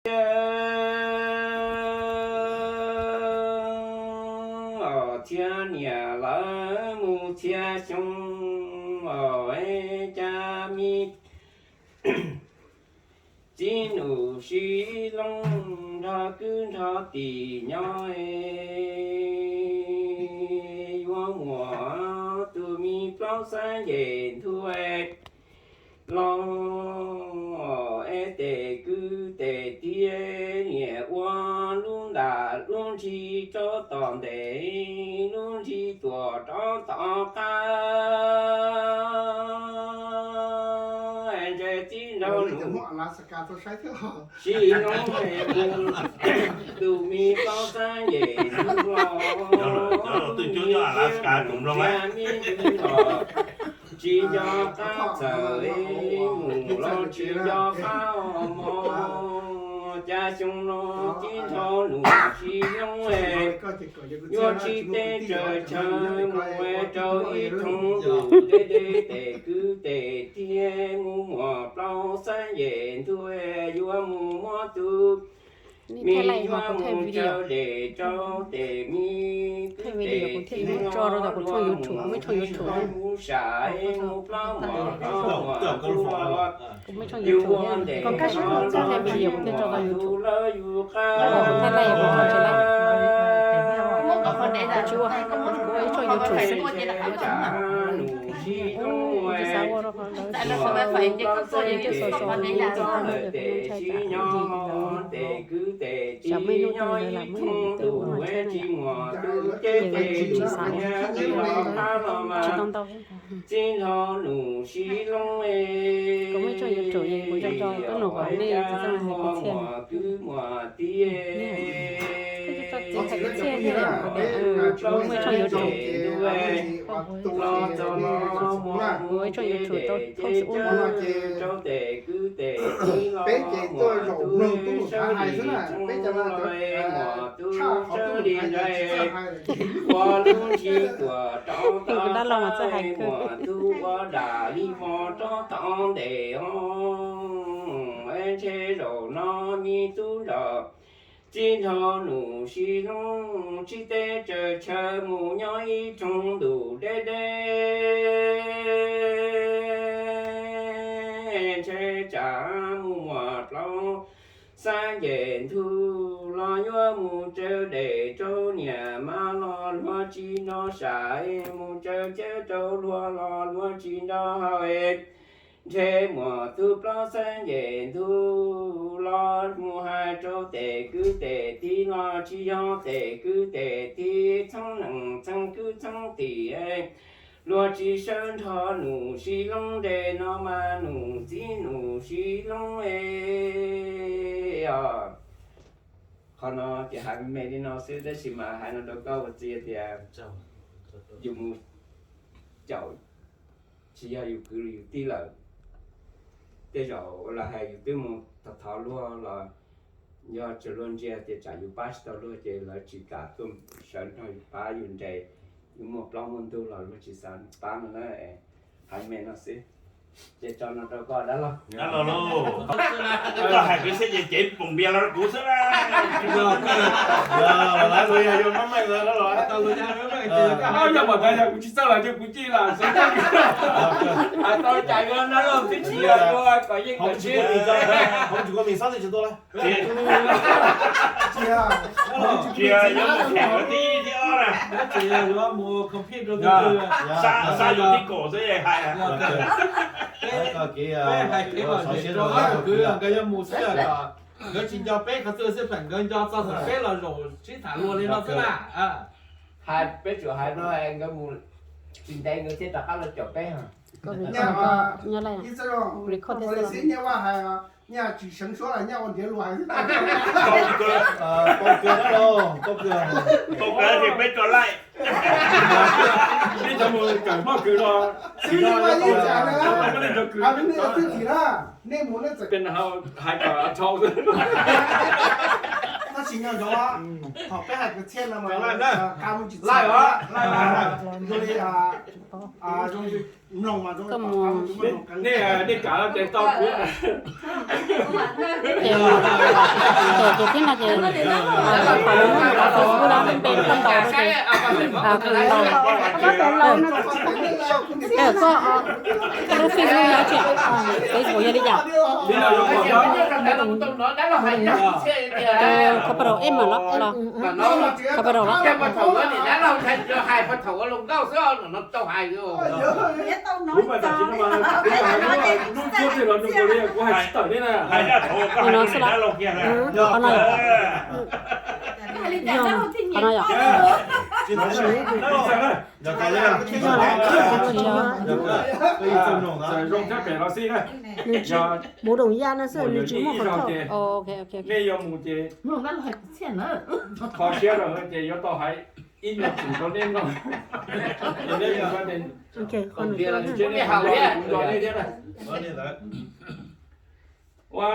Txhiab niam lawv mus txhiab xyoo, cas me txiv nus sib looj nrog kwv nrog tij nyob, yuav muaj tus me plaub xab nyem ntuj los es tes kwv tes tij, niam ua lub ntam lub ntsis rau tom ntej, lub ntsis tuam rau tom qab. Ntse txij nrog nus sib looj, tus me plaub xab nyem ntuj los, tus me ntws los tsis nco qab txawm, mus los tsis nco qab mos. Cas xyoo no txij nrog nus sib looj, yuav tsis tej tsaws chaw mus rau ib thooj ntuj deb deb, tes kwv tes tij, mus muaj plaub xab nyem ntuj, yuav mus muab tus me nyuam mus tsaws dej rau tes me kwv tes tij, mus sab mus muab plaub muab plaub muab ntuj los, yus ua ntev tus lawv yus qab. Tes tsam nus sib looj, tes sib nyob, tes kwv tes tij nyob ib thooj ntuj, tsis muaj tus ceg tes tus niam los qab los mas. Txij nrog nus sib looj, muaj kwv muaj tij, los txog los muaj tus me nyuam tes dej cawv rau tes kwv tes tij los, muaj tus sawv li tshoob los, muaj tus sawv li nraim, ua lub ntsis tuam rau tom qab, muaj tus ua dam li mos rau tom ntej os. Ntshe zaum no me tub nrog txij nrog nus sib looj, tsis tej tsaws chaw mus nyob ib thooj ntuj deb deb. Ntshe tsam mus muaj plaub xab nyem ntuj los yuav mus tsaws dej rau niam mas los luag tsis nco sab, mus tsaws cawv rau luag los luag tsis nco haus. Ntshe muaj tus plaub xab nyem ntuj los mus hais rau tes kwv tes tij los tsis yog tes kwv tes tij, txheej neej txheej kwv txheej tij, luag tsis sawv nrog nus sib looj, ntshe no mas nus txij nus sib looj os. Qhov no ces hais me me li no xwb tab sis mas hais no rau koj ua txiv tias yus mus caum tsis yog yus kwv yus tij lawm. Tej zaum los hais yus twb mus thov thov luag los yog tsis luag ntsia tias tsam yus pab tsis tau luag ces lawv tsis kam tuaj sawv nrog yus pab yus nres, yus muaj plaub muaj ntug los luag tsis xav pab no na. Hais me no xwb. Ces tso no rau koj dab laug. Dab laug lauj, koj hais kwv xwb ces cev poom npias los rau kuv xwb na. Lawv los yog yuav mab meej los dab laug. Yog mas tas yog kuv tsis txawj los ces kuv cia li xwb. Hais tau cas yuav dab laug twb tsis yog yuav kom yeej kom siab. Hauv tsis kua mis xob twb tsis tuaj lawm. Tsis yog yuav mus khem tib tib ob na. Tsis yog yuav mus compete rau tus twg. Xa yus tib kaum xwb hais. Peb hais kev lom zem rau ob tug kwv nkawd yuav mus xwb kom nkawd tsis nco peb qhov twg xwb, pheem nkawd nco txog thaum peb los zaum sib tham luag li no xwb na. Hais peb tsuas hais no nkawd mus tsis ntev nkawd thiaj rov qab los caum peb. Ib txwm zoo, Mauxis nyaj vaj hais, nyaj tsis seev suab los nyaj ua nrhiav luag hais xwb. Peb tso laij. Peb cov mus kawm hmoj kws no. Xib ib ib tsam na, nej mus nej txawm hais kom tshau xwb. Tsis nco ntsoov, thaum peb hais kwv txhiaj no mas qab muaj tsis txog. Laij os, laij os. Zoo li, zoo li mloog mas zoo li, nej nim kav los ces tau kuv. Ces thiab no ces, qhov no muab nws kav Facebook no npe koj ntaus rau ces, koj ntaus, koj lub Facebook no tsis, Facebook yog li cas? Khov pab rau eb mas los, los, khov pab rau los. Qhov no xwb los. Qhov no yom. Qhov no yom. Nws tsis, muv doom yaj no xwb, nws tsis muaj qhov thauj. Nej yuav mus ces kho siab rau ces yuav tau hais ib nyuag txim rau nej mloog. Ces nej mus ces kuv nrog nej thiab na. Ua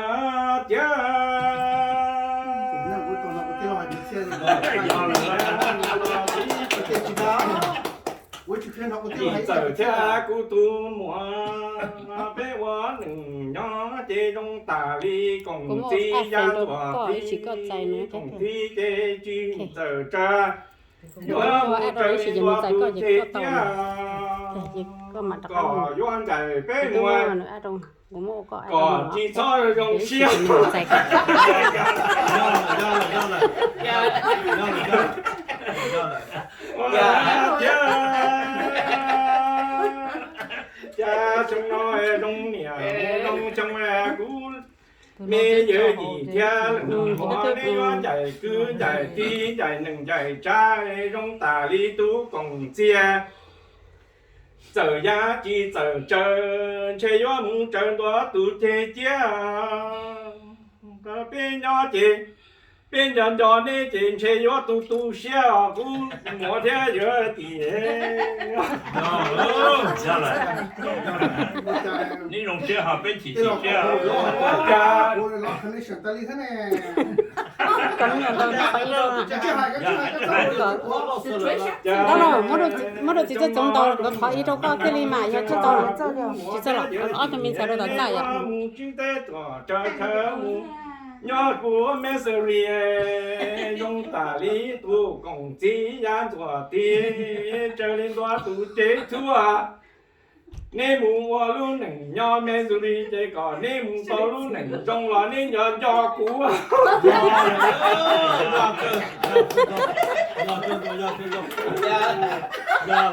ciav tsis txawm thiab kuv tus muam, peb ua neej nyob ces zoo tas li koom txiv yav ntxuam tib, koom txiv ces tsis txawm tsawg, yuav mus raws li ntua tus tseg thiab, kom yuav ncaim peb muam. Kom tsis txhob zoo siab. Ua ciav xyoo no zoo niam zoo xyoo, kuv me yawm yij thiab leej muam nej yuav ncaim kwv ncaim tij ncaim neej ncaim tsav zoo tas li tus koom txiv. Txawm yav tsis txawm tsawg ntshe yuav mus raws ntua tus tseg thiab. Peb nyob ces peb nco nco neb ces ntshe yuav tu tu siab os kuv muam thiab yawm yij. Neb zoo siab ho peb chim chim siab. Dab laug, muab rau txiv txoov txoov ntaus nkawd qhov ib rau koj thiaj li mas yog tsis tau, tsis txawj los ob tug me ntxhais rau tom txaj yom. Nyob kuv Missouri zoo tas li tus koom txiv yav ntxuam tib, raws li ntua tus tseg thiab. Neb mus ua lub neej nyob Missouri ces kom neb mus tau lub neej zoo los neb nco nco kuv. Dab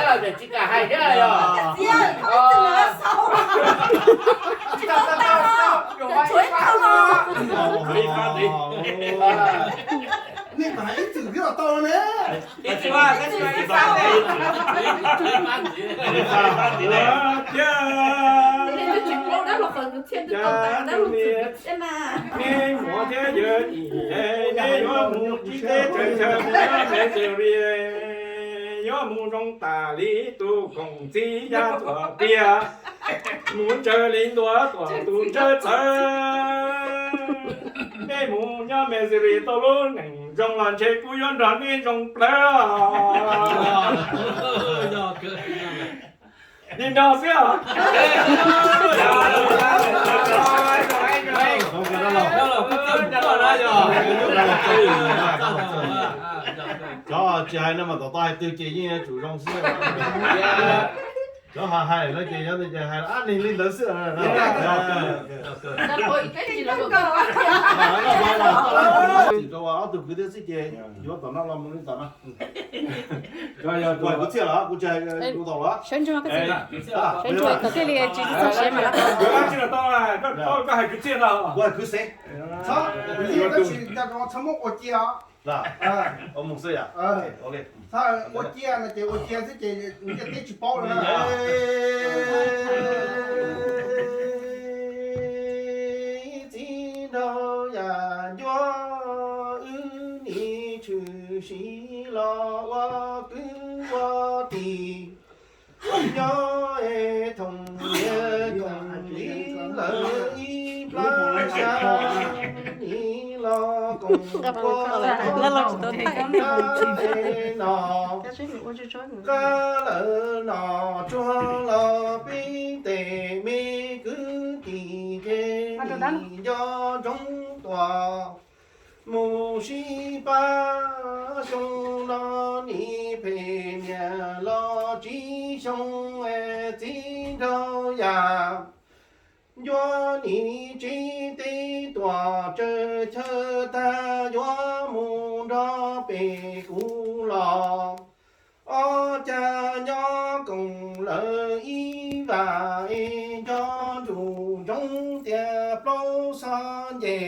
laug tsis kam hais thiab yog. Nej mas hais ib txwm twb los tau ne. Ib txwm, ib txwm, ib txwm. Cas tus niam, neb muam thiab yawm yij, neb yuav mus tsis teb tsaws chaw mus nyob Missouri, yuav mus zoo tas li tus koom txiv yav ntxuam tiag, mus raws li ntua tuam tus ntsawj txawv. Neb mus nyob Missouri tau lub neej zoo los ntshe kuv yuav nrog neb zoo plawv. Li no xwb os. Cov tsis hais no mas tom tau hais twg ces yeej yuav tsum zoo xwb. Cov hais hais no ces yog tias hais ab neg li ntawd xwb. Txim rau ob tug kwv tij xwb ces yuav tom no los mus li tom no. Kuv hais kwv txhiaj los kuv tsis hais kuv tau los. Sawv ntsug kom thiaj li tsis txog siav mas. Koj hais kwv txhiaj no, kuv hais kwv xeev. Txhob, txhob muab ua cia. Mus xwb yom. Ua cia no ces ua cia xwb ces ntiaj teb tsis paub lawm na. Txiv nraug yam ncuab wb nim tshwm sim los ua kwv ua tij, nyob es thoom niam thoom txiv lawm ib Lawv xya nim los koom kua no, nqa lawv no tsuag los peb tes me kwv tij ces nco ntsoov tuaj mus sib pab. Xyoo no nim phem niam los tsib xyoo txiv nraug yam. Ncuab nim tsev teb tuam tsawg chaw tag yuav mus nrog pem kuv los. Ob cag nyob koom lawv ib vam es nco ntsoov tias plaub xob nce.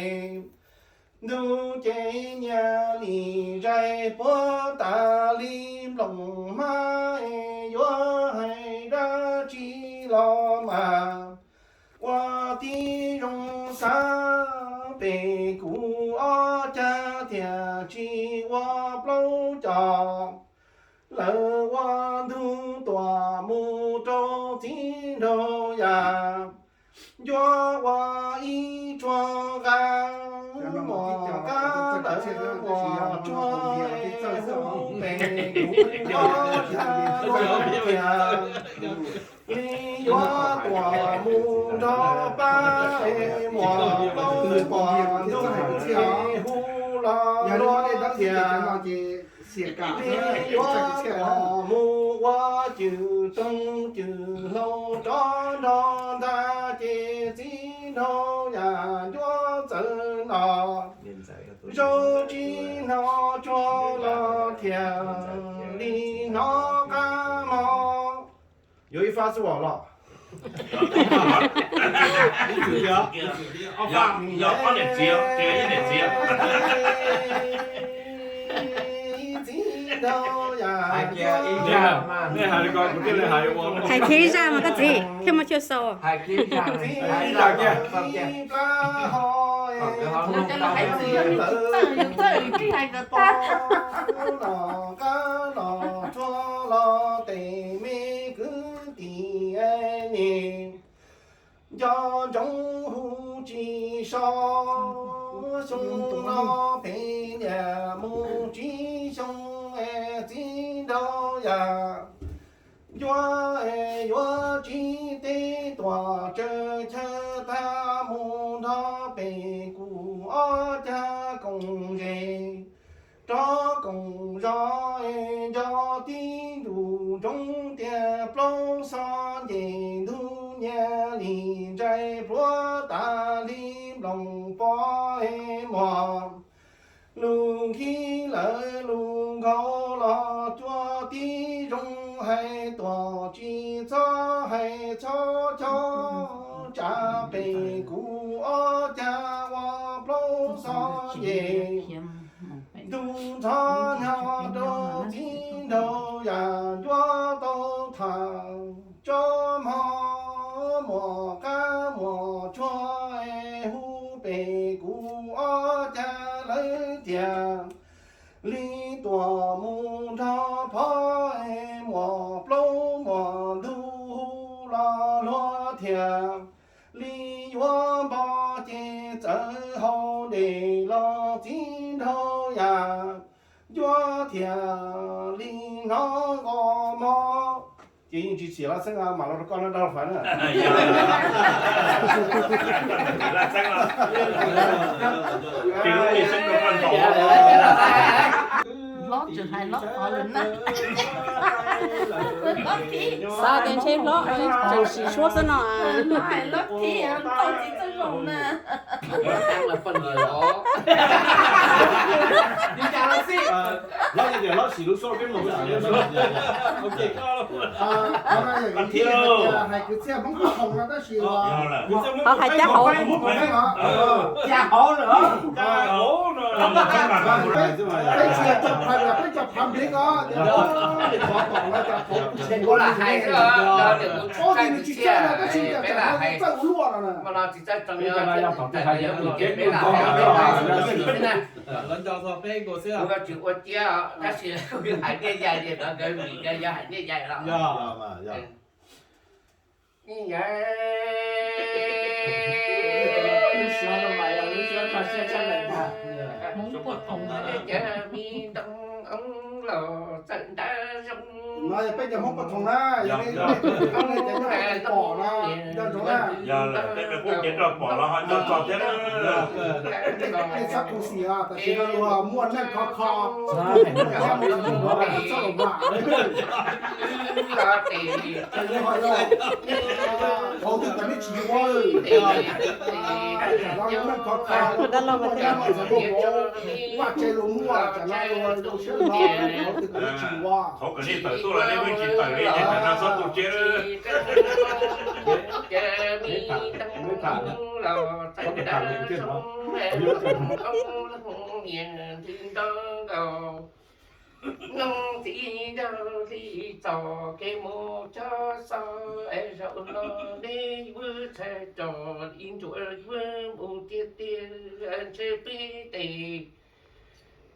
Ntug ces nyias li zais puab tas li nploos hmab es yuav hais dab tsi los mas ua tib zoo xav pem kuv ob cag thiaj tsis ua plaub cog. Lawv ua ntug tuam mus rau txiv nraug yam. Ncuab ua ib tsuag nqa muam qab lawv muam tsuag hu pem kuv ob cag los tias li yuav tuam mus nrog pab muam plaub muam ntug hu los luag tias li yuav tuam mus ua cwm toog cwm hlau rov nrog ntag ces txiv nraug yam ncuab txawv no. Zaug tsis hnov tsuag los thiaj li hnov qab mog. Yuav ib fab xwb los. Txiv nraug yam. Hais kiag ib zaj mas koj txiv thiaj muaj chaw xaus. Txiv plab ho pom los qab los tsuag los tes me kwv tij ne. Nco ntsoov hu tsis so, xyoo no phem niam mus tsib xyoo txiv nraug yam. Yuav yuav tsis teb tuam tsawg chaw tag mus nrog pem kuv ob cag koom zes. Rov koom zos nco tib ntus ntsoov tias plaub xob nce ntug nyias li ntsais pluav tas li nploos pov muag. Lug nkhib lawv lug nkaus los cua tib zoo hais tuam tsis txhob hais txhob chob tsa pem kuv ob cag ua plaub xob nce. Ntuj ntxhov nyob rau txiv nraug yam ncuab tau tham tsob mog muam qab muam tsuag hu pem kuv ob cag lawv tias li tuam mus nrog phov muam plaub muam ntug hu los luag tias li yuav npo ces txawv hau ntes los txiv nraug yam ncuab tias li hnov nqos mog. Ces yeej tsis txiav los xeeb mas los rau koj na dab laug Faiv na. Hlob tseem hais hlob qhov lawm na. Xav tias ntshe hlob tseem sim suab xwb no. Hlob hais hlob thib tau tsis txawj zoo na. Hlob tias hlob sim lub suab peb mus. Hais kwv txhiaj Hmoob Khoom no tab sis ho hais cab hauv. Cab hauv lawm. Peb tsis yog cov phav, peb cov phav nplej os. Ua lam hais xwb, ua ces nws tsis txawj no tab sis cov cov no txawj ua luaj no na. Lawv nco txog peb nkaus xwb. Kuv tsis ua ciav tab sis hais nyiaj yais li ntawd, nkawd vim nkawd yog hais nyiaj yais los. Ib yam, Hmoob Puaj Thoom na. Ces mi ntoo los txawm ntab zoo. No yog peb cov Hmoob Puaj Thoom na, yog li peb cov Hmoob Puaj Thoom pom no, nco ntsoov na. Yog lawm, peb cov Hmoob Puaj Thoom pom los ho nco ntsoov thiab na. Tej txhob khuv xim os, tam sim no luag muaj neej khov kho, txhob los vam. Hauv twg tam li tsis yuav, tam no luag neej khov kho, muaj dab muaj npua, vaj tse luag muaj, tam no luag zoo siab no, hauv twg tam li tsis yuav. Thov kom nej tawm tuaj los nej pheej tsis tawm li ces tam no txhob tu siab. Noo txiv nraug hli txos kev mus cob xov, es zaum no nej yuav txhais tos li nruas yuav mus tiag tiag, ntshe peb tes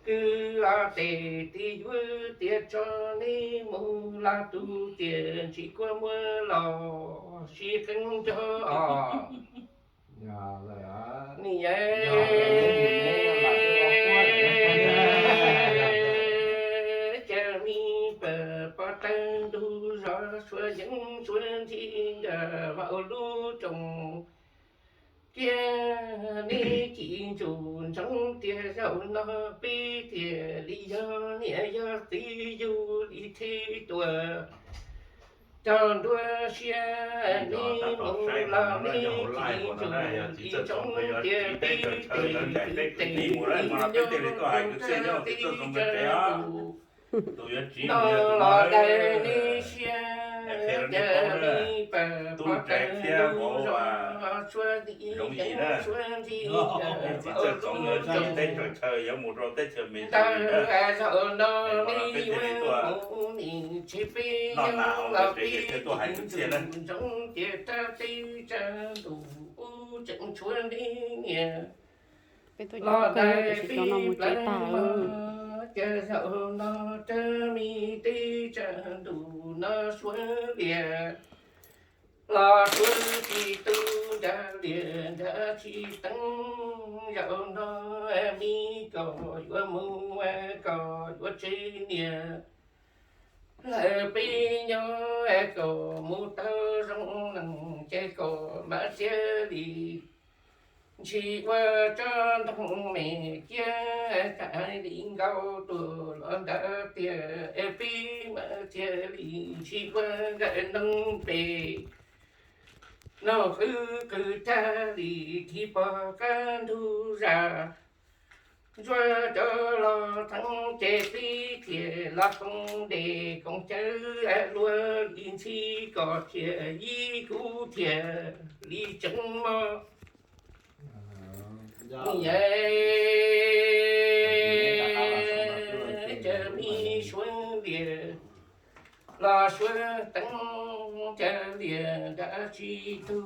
kwv los tes twb yuav tias tso nej mus los tus tias ntsis kuaj muab los sib qeeb nrog os. Ni cas mi pab pov tawg ntug zos suav yeeb suav ntxhi nkawd vau lub rooj kiag nej ci ntsuj ntsoov tias zaum no peb thiaj li yog niam yog txiv yug li thib tuaj. Cog nruab siab nej mus los nej ci ntsuj li ntsoov tias peb tes kwv tes li nyob rau teb tsa ntuj. No los dai nej siab, cas mi pab pov tawg ntug zos suav yeeb suav ntxhi nkawd vau lub rooj ntawd, zaum no nej yuav mus nim tsis peb los peb ci ntsuj ntsoov tias rau teb tsa ntuj ub tseem tshuav nej niam los dai peb plaub mos. Cas zaum no rau mi teb tsa ntuj no suav liam los suav tsis tu, nrag liam nrag tsis teeb. Zaum no mi kom yuav mus kom yuav tsev niam lawv peb nyob, kom mus tau zoo neej ces kom mam thiaj li ntsis ua tsob ntoo me cia, kam li nkaus tuaj los nrad tiag, peb mam thiaj li ntsis ua nkawm ntoo pem noj qwb qw tag li, tiv pog qab ntug zas ntsuag cov los theeb ces peb thiaj los koom dej koom cawv luag li ntxhi, koj thiaj yig kuv thiaj li tseem mos. Cas mi suav liam los suav teeb, cas liam nrag tsis tu,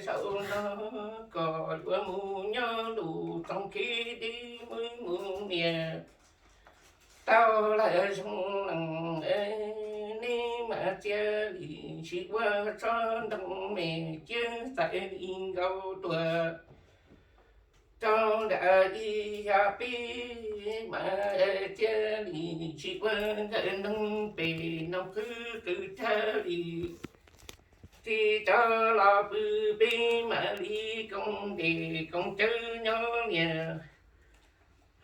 zaum no kom yuav mus nyob ntuj txoov kev deb mus mus niam tau lawm zoo neej, nej mam thiaj li ntsis ua tsob ntoo me cia, txais li nkaus tuaj rau nram ib yam peb mam thiaj li ntsis ua nkawm ntoo pem noj qwb qw tag li, tiv tsob los pw peb mam li koom dej koom cawv nyob niam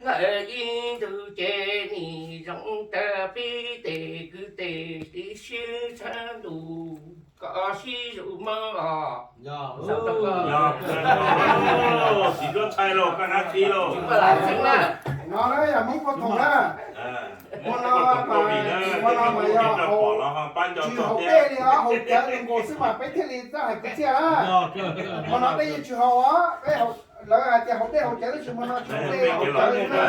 lawm ib ntus ces nim zoo tag peb tes kwv tes li siab tshaj ntuj kom sib zuj mob os. Txiv Suab Thaij lauj, koj nab txiv lauj. No na yog Hmoob Puag Thoom na. Hmo no mas, hmo no mas yog tsis haus dej li os, haus cawv nkaus xwb mas peb thiaj li txawj hais kwv txhiaj na. Hmo no peb yeej tsis haus os, peb haus, lawv hais tias haus dej haus cawv tab sis hmo no tsis haus dej haus cawv li na.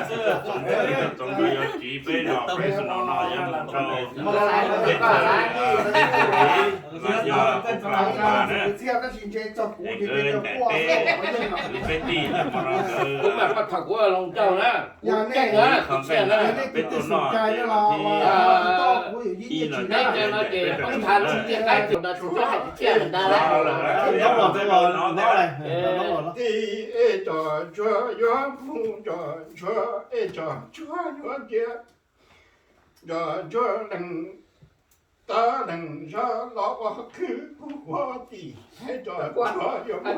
Txiv peb no, peb xwb no no yog mus rau teb chaws, teb chaws ib Yog kuv pab mas na, es nkawd ncaim peb, kwv peb tij na, hmo no nkawd, kuv mas paj tham kuv los cauj na, kuv ceeb na, kuv tsiaj na, peb tuaj noj ces thib ib los neb ces no ces peb tham lub tiaj qaib tus no tsis txhob hais tsiaj ntag. Tij es cov ntsuag yuav mus, cov ntsuag es cov ntsuag yuav cia, cov ntsuag leeg tab leeg zaj los ua khwv kuv ua tim, es cov ntsuag yuav mus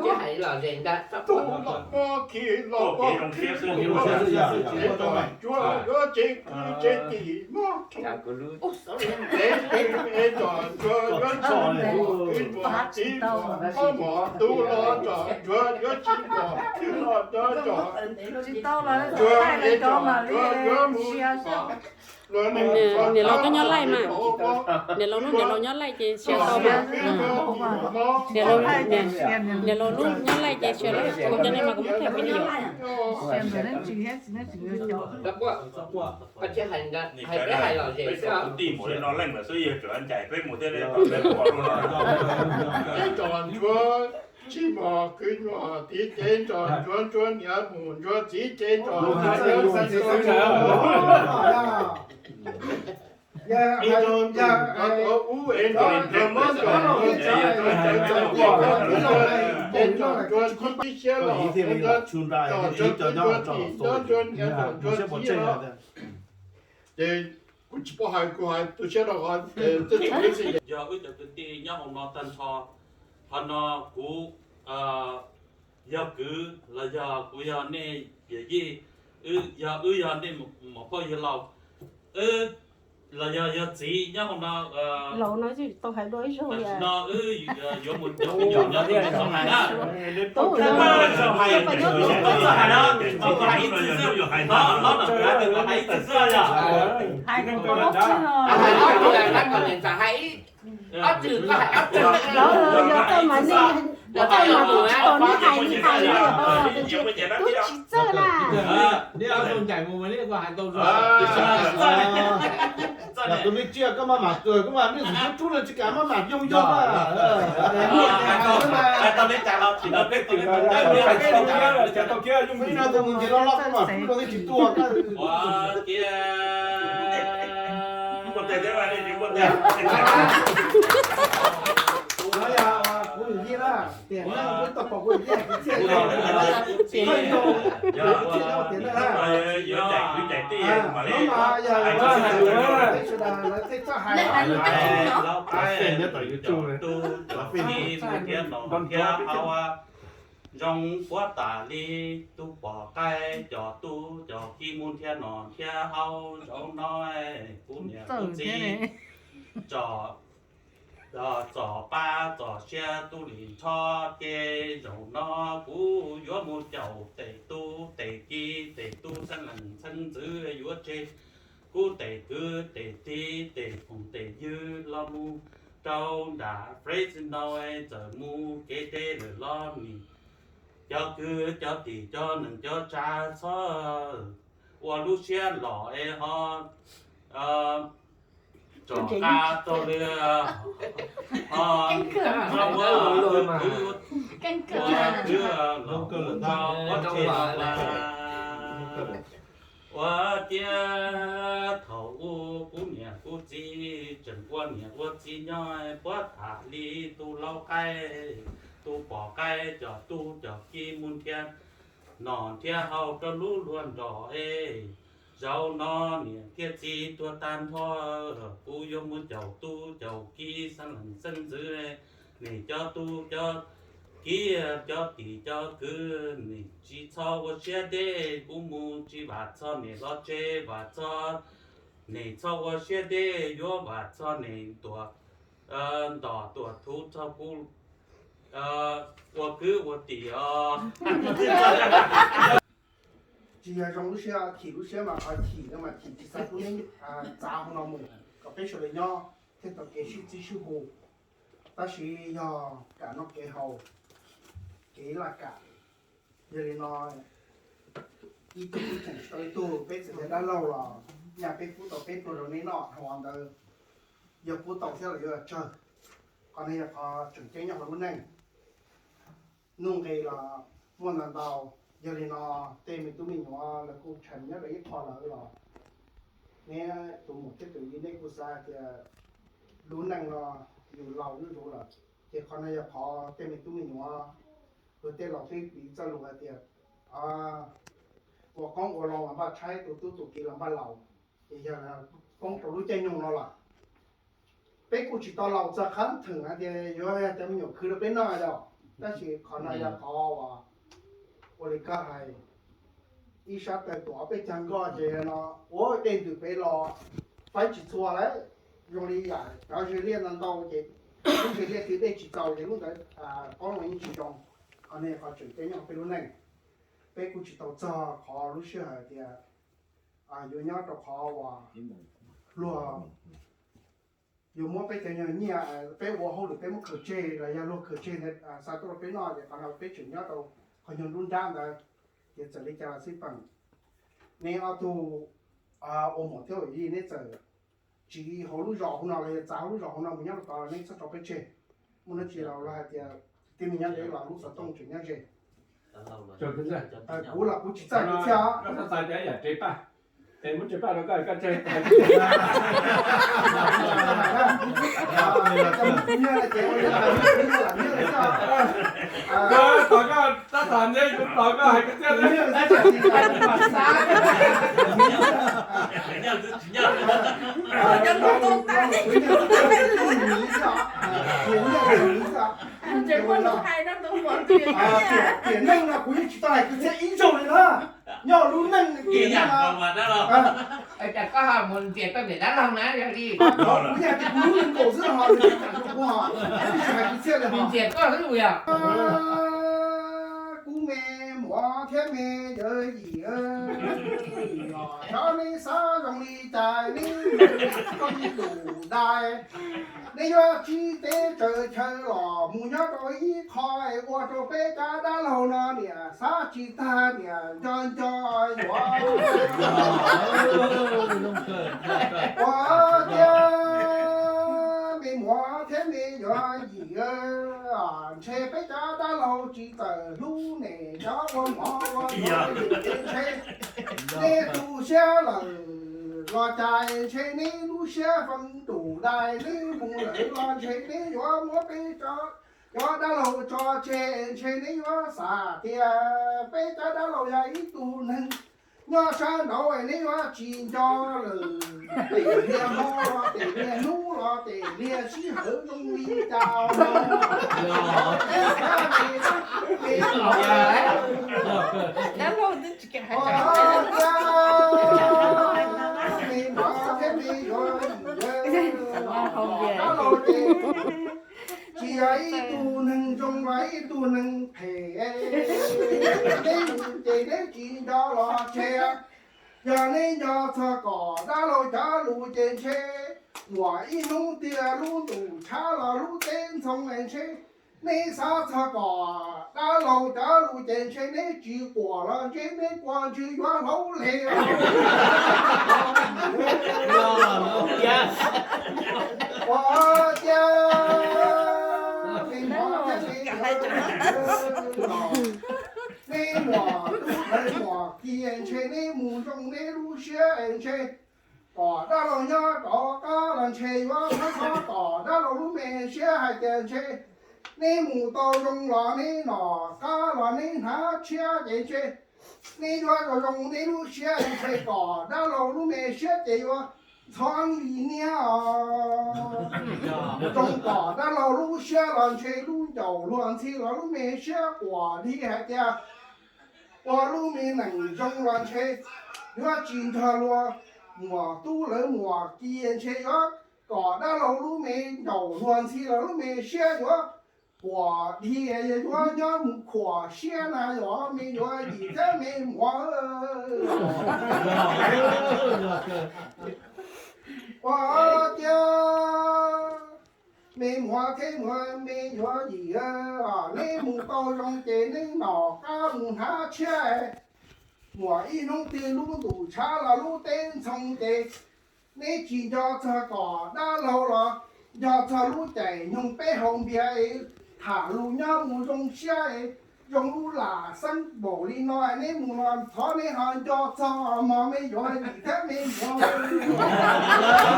tus los ua khi los ua khwv kuv ua tim, es cov ntsuag yuav tsev kwv tsev tim mog. Es cov ntsuag yuav tsis mus kwv ntsuag txiv mog, mov tub los cov ntsuag yuav tsis mus khwv los cov, cov ntsuag es cov ntsuag yuav mus. Niam laus koj nyob laij mas, niam laus lub niam laus nyob laij ces share tau mas. Niam laus lub nyob laij ces share lawm, kuv cov neeg mas kuv muab thaij video. Tij mus li no leej lawm xwb, yog tseem ncaim peb mus thiab ne, peb pom lub no. Tsis mog kwv nyuam tiv ces nrog ntsuag, ntsuag niam mus ntsuag txiv ces nrog ntsuag ub es nrog ntsuag muab ntsuag ces nrog ntsuag tib siab los ntsuag tim nrog ntsuag niam nrog ntsuag txiv los. Ces kuv tsis paub hais, kuv hais tu siab rau qhov yog wb cov kwv tij nyob hauv no tag nrho, qhov no kuv yog kwv los yog kuv yog nej yawm yij, yog wb yog nej muam phauj yawg laus, wb los yog yog txiv nyob hauv no. Laus no tsis tau hais dua ib zaug li. Tam sim no wb yuav mus caum me nyuam nyob rau neb txoj hais na. Txoj hais no, hais ib txhis xwb, hais ib txhis xwb yog. Hais ob tug, hais ob tug. Yog koj mas nej, yog koj mas tsis tau neb hais li hais li os, tias tub tsis txawj na. Tus me tsiaj koj maj mam kawg, koj mas nej tus tub rub los tsis kam maj mam yoog yoog na. Tus mus nce loj loj koj mam rub los nej tsis tuaj. Kuv yog kuv yawm yij na, tiam neej kuv tau pom kuv yawm yij hais kwv txhiaj tiam neej na. Hnub no yog peb sawv daws lawv tej txoj hais, zoo puab tas li tub pom qaib cov tub cov ki mus nrhiav nom nrhiav haus zaum no, kuv niam kuv txiv tsom txom pab txom siab tub lim nrho, ces zaum no kuv yuav mus caum tes tub tes ki, tes tub xeeb leej xeeb ntxwv yuav tseg, kuv tes kwv tes tij tes phooj tes ywg los mus rau nram Fresno, txawm mus kev deb lawm los nim cov kwv cov tij cov neej cov tsav txhob ua lub siab lom es ho tsom qab taug lw, ho ua kwv los ua pob tsuas los mas. Ua ciav thaum ub kuv niam kuv txiv tseem ua niam ua txiv nyob, puab tham li tus lau qaib tus pom qaib cov tub cov ki mus nrhiav nom nrhiav haus rau lub luag nrog es. Zaum no niam thiab txiv tuag tag nrho, kuv yuav mus caum tub caum ki xeeb leej xeeb ntxwv, nim cov tub cov ki cov tij cov kwv nim tsis txhob ua siab deb, kuv mus tsis vam txog nim los tsev, vam txog nim txhob ua siab deb, yuav vam txog nim tuam ntom tuam thuv txog kuv ua kwv ua tij os. Tsis yog zoo lub siab, chim lub siab mas qhov chim no mas chim tsis xav pub neb txav hauv no mus, kom peb sawv daws nyob thiaj tau kev sib txib sib hu. Tab sis yog kam noj kev haus, kev laj kam. Yog li no, ib tug tseem tsis tau ib tug, peb txawm tias dab laug los nyaj peb pub tau peb pluag rau neb noj, hauv ntawd yog pub tau thiab los yuav tsawg. Qhov no yog qhov tseem ceeb nyob hauv lub neej. Nuj nqis los muaj ntau ntau, yog li no tej me tub me nyuam lawv kuj tshee nyob rau ib qho lawm los neb tus muam thiab tus yij neb kuj xav hais tias lub neej no yus laus zuj zus lawm, ces qhov no yog qhov tej me tub me nyuam, luag tej laus twb piv txoj lus hais tias ua qoob ua loo los npaj tshaib, tus tub tus kiv los npaj laus, ces yog poob rau lub caij nyoog no lawm. Peb kuj tsis tau laus txog qhov theem hais tias yuav yog cov me nyuam khwv rau peb noj yog, tab sis qhov no yog qhov uas ua li koj hais, ib sab tawg tuam peb cag nkoj ces no ua dej ntws pem los faib tsis txhua lawm. Zoo li yam cov ze liaj ntau ntau ces lub ze liaj twb dej tsis txaus ces lub ntawd qoob loo yeej tsis zoo. Qhov no qhov tseem ceeb nyob peb lub neej. Peb kuj tsis tau txog qhov lub sij hawm tias yuav nyob rau qhov uas luag yuav muab peb cov nyuag nyiaj peb ua hauj lwm peb muab khaws tseg los yog luag khaws tseg ntawd xa tuaj rau peb noj, ces qhov no peb tseem nyob rau qhov nyuag nruab nrab ntawd. Ces txawm li cas los xij peem, neb ob tug ua muam thiab ua yij neb txawm tsiv hauv lub zos hauv no los yog txav hauv lub zos hauv no mus nyob rau tod los neb txhob tso peb tseg. Muaj hnub tsis laus los hais tias tib neeg nyob deb los lub xov tooj tseem nyob ze. Kuv los kuv tsis txawj kwv txhiaj os. Koj txhob txais cov yam tsev paj, es muab tsev paj rau koj, koj tseg. Koj tos koj tab tom neb, kuv tos koj hais kwv txhiaj. Tiam neej no kuv yeej tsis tau hais kwv txhiaj ib zaug li na. Nyob lub neej tiam neej no, cas koj ho mus ntxias tau niam dab laug na yog li. Kuv yog tias kuv lub neej nkaus xwb ho, kuv ho tsis hais kwv txhiaj li. Ntxias koj xwb yog. Kuv me muam thiab me yawm yij, xyov neb xav zoo li cas neb mus tus dais, neb yuav tsiv teb tsaws chaw los mus nyob rau ib qho ua rau peb cov dab laug no niam xav tsis tag niam nco nco yuav. Ua tiag, me muam thiab me yawm yij, ntshe peb cov dab laug tsis txawm hlub nej cov ua mov ua ntshe neb tu siab lawm los cas ntshe neb lub siab feeb tus dais neb mus lawm los ntshe neb yuav muab peb cov dab laug tso tseg, ntshe neb yuav xav tias peb cov dab laug yog ib tug neeg nyob sab nraud neb yuav tsis nco lawm. Tes liaj hmo los tes liaj hnub los tes liaj sij hawm zoo li cas no. Tsis yog ib tug neeg zoo los ib tug neeg phem, neb mus ces neb tsis nco los tseg. Yog neb nco txog kom dab laug cov lus ces ntshe muaj ib hnub twg lub ntuj tshab los lub teb ntxhoo ntshe neb xav txog kom dab laug cov lus ces ntshe neb tsis quas los ntshe neb quas ntshe yuav hlaub hle. Ua tiag, me muam thiab me yawm, neb muam tub lawv muam kiag ntshe neb mus zoo neb lub siab ntshe kom dab laug nyob rov qab los ntshe yuav muab txhob kom dab laug lub me siab hais tias ntshe neb mus tau zoo los neb nom qab los neb hnav tshiab ces ntshe neb yuav zoo zoo neb lub siab ntshe kom dab laug lub me siab ces yuav ntxhov li niab os. Zoo kom dab laug lub siab los ntshe lub ncaus luag ntxhi los lub me siab quas li hais tias ua lub me neej zoo los ntshe yuav tsis nrog luag muam tub lawv muam kiag ntshe yuav kom dab laug lub me ncaus luag ntxhi los lub me siab yuav quas dhia yuav nyob mus khuam siab na yog me yuav yim thiab me muam. Ua tiag, me muam thiab muam me yuav yim, neb mus tau zoo ces neb nom qab mus hnav tshiab. Muaj ib hnub twg lub ntuj tshab los lub teb ntxhoo ces neb tsis nco txog kom dab laug los Nco txog lub caij nyoog peb haus npias, tham lus nyob mus zoo siab, zoo lub lam xeeb npaum li no, neb mus no thov neb ho nco txog mog, mej yuav lim thiab mej yuav.